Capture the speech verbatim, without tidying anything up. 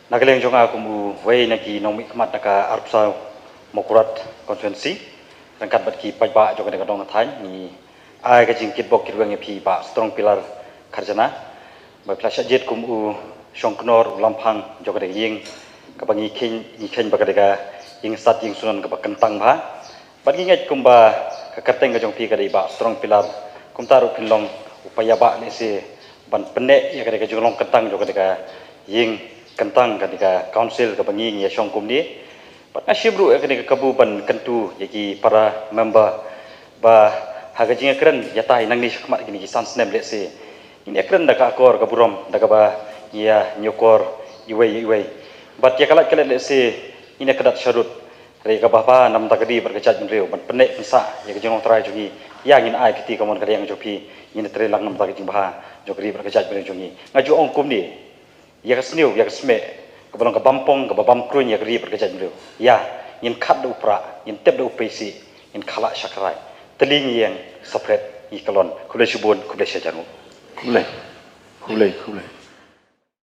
Na ka liang jong nga kum uwei na ki nongmihkhmat na ka arphew saw Mawkyrwat constituency, ryngkat bad ki paidbah jong kane ka dong ka thaiñ, ngi ai ka jingkitbok kyrweng ïa phi Bah Strong Pillar Kharjana. Ba phi la shah jied kum u shongknor u lamphang jong kane ka ïing, kaba ngi kheiñ, ngi kheiñ ba ka dei ka ïing stad ïing sunon kaba kyntang bha. Bad ngi ngeit kumba ka kyrteng ka jong phi ka dei Bah Strong Pillar, kumta ruh phin long u paidbah lehse ban pynneh ïa ka dei ka jinglong kyntang jong ka dei ka ïing kyntang ka dei ka council kaba ngi ngi ïa shong kumne. Bad nga shim ruh ïa ka dei ka kabu ban kyntu ïa ki para member ba ha ka jingïakren ïatai nangne shakhmat kine ki san snem lehse ngin ïakren da ka akor ka burom da kaba ngi ïa ñiewkor iwei ïa iwei. Bad ïa ka lait ka lait lehse ngin ïa kdat sharud. Re kaba bha namar ka ri bad ka jaitbynriew ban pynneh pynsah ïa ka jinglong trai jong ngi. Ïa ngin ai kti kamon ka liang jong phi, ngin trei lang namar ka jingbha jong ka ri bad ka jaitbynriew jong ngi. Nga ju ong kumne, ïa ka sniew ïa ka smeh kaba long ka bampong kaba bamkruiñ ïa ka ri bad ka jaitbynriew. Ïa ngin khat da u prah, ngin tep da u peisi, ngin khalah shakrai. Tylli ngi ïeng, sapret ngi kyllon. Khublei shibun, khublei shihajar nguh. Khublei. Khublei, khublei.